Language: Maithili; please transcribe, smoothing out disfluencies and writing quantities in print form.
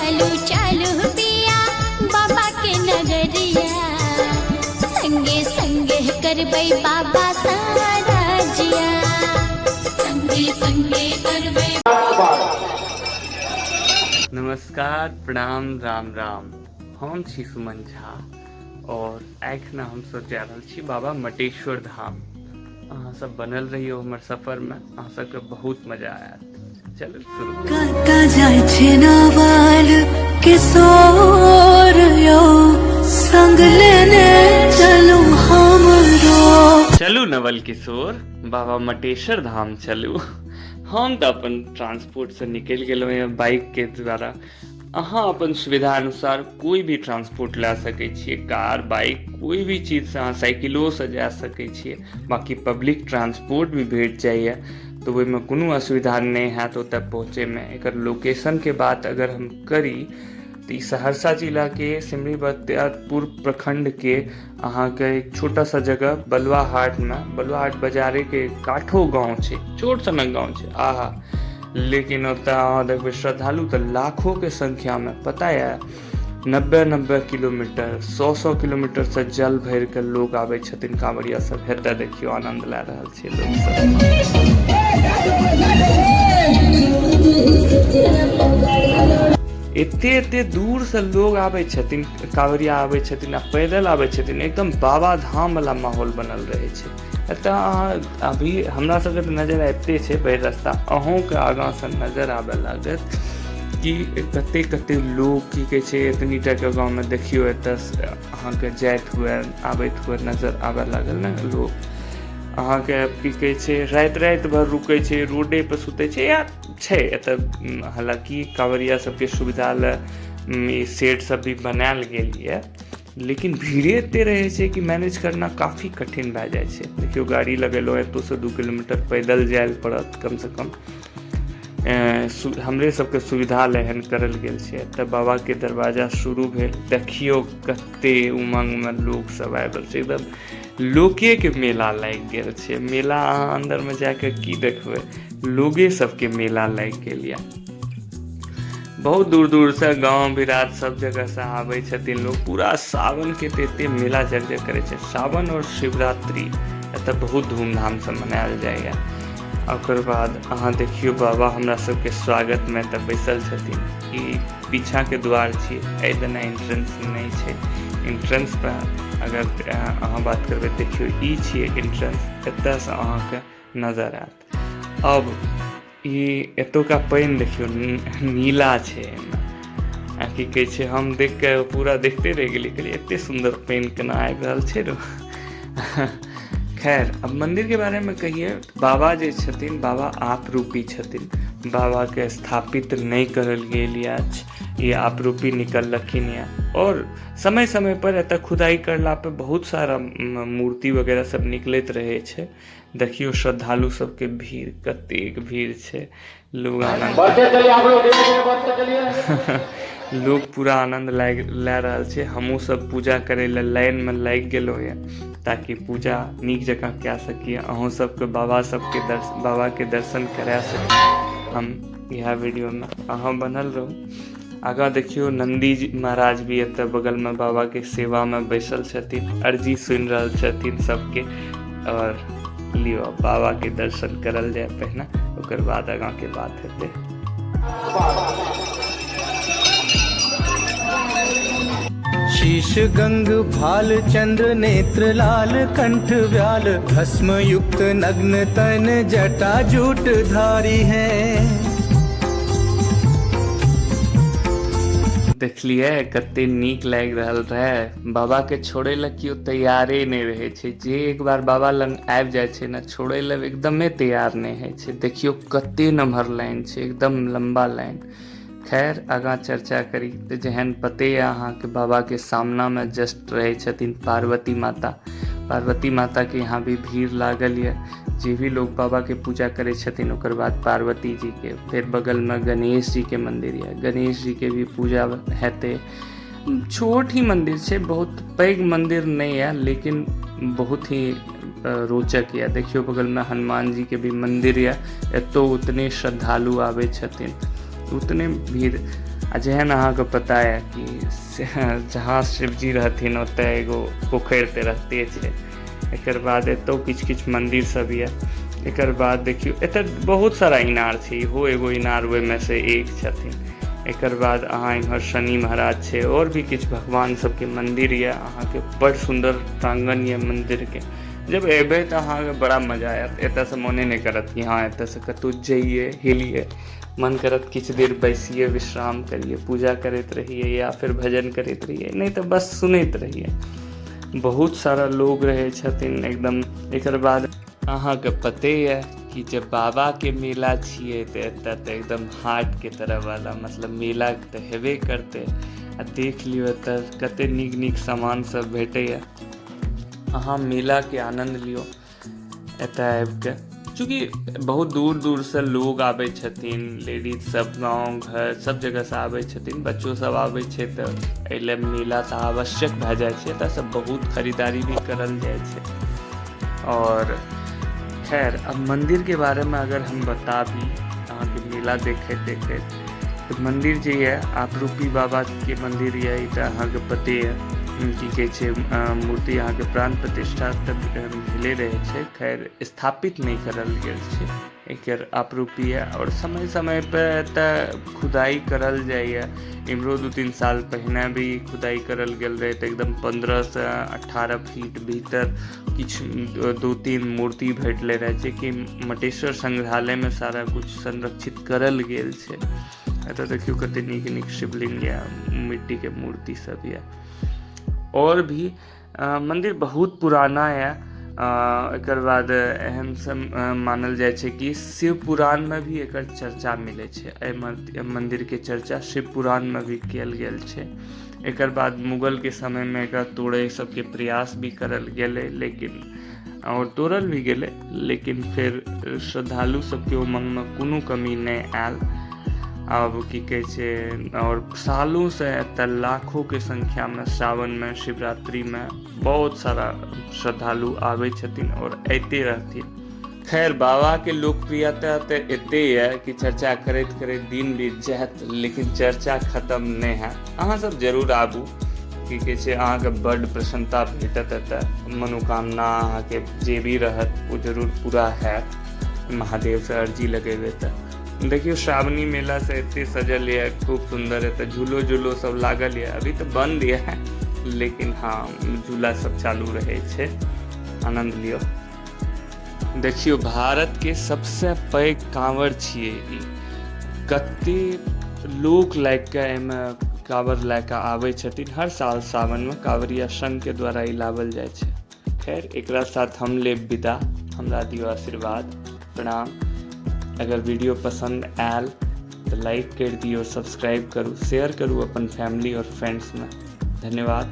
चलू चलू पिया बाबा के नगरिया, संगे संगे करबै बाबा सारा जिया, संगे संगे करबै। नमस्कार, प्रणाम, राम राम। हम छी सुमन झा और एखन हमसब जा रहल छी बाबा मटेश्वर धाम। अहाँ सब बनल रहियो हमर सफर में, अहाँ सबके बहुत मजा आयत। चलू शुरू। कतऽ जाइ छै नवल किशोर यौ, संग लेने चलू हमरो। चलू नवल किशोर, बाबा मटेश्वर धाम चलू। हम तऽ अपन ट्रांसपोर्ट से निकलि गेलहुँ यऽ बाइक के द्वारा। अहाँ अपन सुविधा अनुसार कोई भी ट्रांसपोर्ट लए सकै छियै, कार, बाइक, कोई भी चीजसँ अहाँ साइकिलोसँ जा सकै छियै। बाँकी पब्लिक ट्रांसपोर्ट भी भेट जाइए, तऽ ओहिमे कोनो असुविधा नहि हैत ओतऽ पहुँचैमे। एकर लोकेशनके बात अगर हम करी तऽ ई सहरसा जिलाके सिमरी बख्तियारपुर प्रखण्डके अहाँके एक छोटा सा जगह बलुआ हाटमे, बलुआ हाट बाजारेके काठो गाँव छै, छोट सनक गाँव छै आहा, लेकिन ओतऽ अहाँ देखबै श्रद्धालु तऽ लाखोके संख्यामे। पता यऽ, 90-90 किलोमीटर, 100-100 किलोमीटरसँ जल भरिके लोक आबै छथिन, कांवरिया सब। हेतै देखियौ आनन्द लए रहल छै लोकसब। एते एते दूरसँ लोग आबै छथिन, कांवरिया आबै छथिन आ पैदल आबै छथिन। एकदम बाबा धाम वाला माहौल बनल रहै छै एतऽ। अहाँ अभी हमरा सबके तऽ नजर आबिते छै भरि रास्ता, अहूँके आगाँसँ नजर आबऽ लागत कि कते कते लोग की कहै छै एतनी टाके गाँवमे। देखियौ, एतऽ अहाँके जाइत हुए आबैत हुए नजर आबऽ लागल ने लोग अहाँके। की कहै छै, राति राति भरि रुकै छै, रोडे पर सुतै छै या छै एतऽ। हालाँकि कांवरिया सबके सुविधा लए ई शेड सब भी बनायल गेल यऽ, लेकिन भीड़े एते रहै छै कि मैनेज करना काफी कठिन भए जाइ छै। देखियौ, गाड़ी लगेलहुँ, एतौसँ 2 किलोमीटर पैदल जाय लए पड़त कमसँ कम। हमरे सबके सुविधा लए एहन करल गेल छै। एतऽ बाबाके दरवाजा शुरू भेल। देखियौ कते उमङ्गमे लोक सब आबि रहल छै, एकदम लोकेके मेला लागि गेल छै। मेला अहाँ अन्दरमे जाके की देखबै, लोगे सबके मेला लागि गेल यऽ। बहुत दूर दूरसँ गाँव बिराज सब जगहसँ आबै छथिन लोक। पूरा सावनके तऽ एते मेला जग जग करै छै। सावन आओर शिवरात्रि एतऽ बहुत धूमधामसँ मनायल जाइए। ओकर बाद अहाँ देखियौ, बाबा हमरा सबके स्वागतमे एतऽ बैसल छथिन। ई पीछाके द्वार छियै, एहि दने एंट्रेंस नहि छै। एंट्रेंस पर अगर अहाँ बात करबै, देखियौ, ई छियै एंट्रेंस, एतऽसँ अहाँके नजर आयत। अब ई एतुका पानि देखियौ, नीला छै एहिमे आ की कहै छै, हम देख कऽ पूरा देखते रहि गेलियै। कहलियै, एते सुन्दर पानि केना आबि रहल छै रो। खैर, अब मन्दिरके बारेमे कहियै, बाबा जे छथिन, बाबा आपरूपी छथिन। बाबाके स्थापित नहि करल गेल अछि, ई आपरूपी निकललखिन यऽ। आओर समय समय पर एतऽ खुदाइ करला पर बहुत सारा मूर्ति वगैरह सब निकलैत रहै छै। देखियौ श्रद्धालु सबके भीड़, कतेक भीड़ छै। लोग आनंद, लोग पूरा आनंद लए रहल छै। हमहूँ सब पूजा करै लए लाइनमे लागि गेलहुँ यऽ, ताकि पूजा नीक जकाँ कए सकी, अहूँ सबके बाबा सबके दर्शन, बाबाके दर्शन करा सकी हम इएह वीडियोमे। अहाँ बनल रहू। आगाँ देखियौ, नन्दी जी महाराज भी एतऽ बगलमे बाबाके सेवामे बैसल छथिन, अर्जी सुनि रहल छथिन सबके। आओर लियौ, बाबाके दर्शन करल जाय पहिने, ओकर बाद आगाँके बात हेतै। शीश गंग भाल चंद्र नेत्र लाल कंठ व्याल, भस्म युक्त नग्न तन जटा जूट धारी है। देखलियै कते नीक लागि रहल रहै। बाबाके छोड़ै लए केओ तैयारे नहि रहै छै। जे एक बार बाबा लग आबि जाइ छै ने, छोड़ै लए एकदमे तैयार नहि होइ छै। देखियौ कते नमहर लाइन छै, एकदम लम्बा लाइन। खैर, आगाँ चर्चा करी तऽ जेहन पते यऽ अहाँके, बाबाके सामनामे जस्ट रहै छथिन पार्वती माता। पार्वती माताके यहाँ भी भीड़ लागल यऽ। जे भी लोग बाबाके पूजा करै छथिन, ओकर बाद पार्वती जीके। फेर बगलमे गणेश जीके मन्दिर यऽ, गणेश जीके भी पूजा हेतै। छोट ही मन्दिर छै, बहुत पैघ मन्दिर नहि यऽ, लेकिन बहुत ही रोचक यऽ। देखियौ, बगलमे हनुमान जीके भी मन्दिर यऽ। एतौ उतने श्रद्धालु आबै छथिन, उतने भीड़। आ जेहन अहाँके पता यऽ कि जहाँ शिवजी रहथिन ओतऽ एगो पोखरि तऽ रहिते छै। एकर बाद एतौ किछु किछु मन्दिर सब यऽ। एकर बाद देखियौ एतऽ बहुत सारा इनार छै, इहो एगो इनार ओहिमे से एक छथिन। एकर बाद अहाँ इम्हर शनि महाराज छै, आओर भी किछु भगवान सबके मन्दिर यऽ। अहाँके बड़ सुन्दर प्राङ्गण यऽ मन्दिरके। जब एबै तऽ अहाँके बड़ा मजा आयत, एतऽसँ मोने नहि करत कि हँ एतऽसँ कतहु जइए हिलिए। मन करत किछु देर बैसिए, विश्राम करिए, पूजा करैत रहिए या फिर भजन करैत रहिए, नहि तऽ बस सुनैत रहिए। बहुत सारा लोग रहै छथिन एकदम। एकर बाद अहाँके पते यऽ कि जब बाबाके मेला छियै तऽ एतऽ तऽ एकदम हाटके तरह वाला मतलब मेला तऽ हेबे करतै। आ देख लियौ एतऽ कते नीक नीक सामान सब भेटैए। अहाँ मेलाके आनन्द लियौ एतऽ आबिके। चूँकि बहुत दूर दूरसँ लोग आबै छथिन, लेडीज सब गाँव घर सब जगहसँ आबै छथिन, बच्चो सब आबै छै, तऽ एहि लए मेला तऽ आवश्यक भए जाइ छै। एतऽसँ बहुत खरीदारी भी करल जाइ छै। और खैर अब मन्दिरके बारेमे अगर हम बताबी अहाँके मेला देखैत देखैत, तऽ मन्दिर जे यऽ आपरूपी बाबाके मन्दिर यऽ, ई तऽ अहाँके पते यऽ की कहै छै। मूर्ति अहाँके प्राण प्रतिष्ठा तऽ भेले रहै छै, खैर स्थापित नहि करल गेल छै। एकर आपरूपी यऽ आओर समय समयपर एतऽ खुदाइ करल जाइए। इम्हरो 2-3 साल पहिने भी खुदाइ करल गेल रहै तऽ एकदम 15 से 18 फीट भीतर किछु 2-3 मूर्ति भेटले रहै छै कि मटेश्वर संग्रहालयमे सारा कुछ संरक्षित करल गेल छै। एतऽ देखियौ कते नीक नीक शिवलिंग यऽ, मिट्टीके मूर्ति सब यऽ। आओर भी मन्दिर बहुत पुराना यऽ। एकर बाद एहन सब मानल जाइ छै कि शिव पुराणमे भी एकर चर्चा मिलै छै। एहि मन्दिरके चर्चा शिव पुराणमे भी कयल गेल छै। एकर बाद मुगलके समयमे एकरा तोड़ै सबके प्रयास भी करल गेलै, लेकिन आओर तोड़ल भी गेलै, लेकिन फेर श्रद्धालु सबके उमङ्गमे कोनो कमी नहि आयल। आब की कहै छै, आओर सालोंसँ एतऽ लाखोंके संख्यामे सावनमे शिवरात्रिमे बहुत सारा श्रद्धालु आबै छथिन आओर अइते रहथिन। खैर बाबाके लोकप्रियता तऽ एते यऽ कि चर्चा करैत करैत दिन बीत जायत, लेकिन चर्चा खत्म नहि हैत। अहाँ सब जरूर आबू, की कहै छै, अहाँके बड्ड प्रसन्नता भेटत एतऽ। मनोकामना अहाँके जे भी रहत ओ जरूर पूरा हैत, महादेवसँ अर्जी लगेबै तऽ। देखियौ श्रावणी मेला से एते सजल यऽ, खूब सुन्दर एतऽ झूलो झूलो सब लागल यऽ। अभी तऽ बन्द यऽ, लेकिन हाँ झूला सब चालू रहै छै। आनन्द लियौ। देखियौ भारतके सबसँ पैघ काँवर छियै ई। कते लोक लागि कऽ एहिमे काँवर लए कऽ आबै छथिन। हर साल सावनमे काँवरिया संघके द्वारा ई लाओल जाइ छै। खैर एकरा साथ हम लेब विदा, हमरा दियौ आशीर्वाद, प्रणाम। अगर वीडियो पसन्द आयल तऽ लाइक करि दियौ, सब्सक्राइब करू, शेयर करू अपन फैमिली आओर फ्रेंड्समे। धन्यवाद।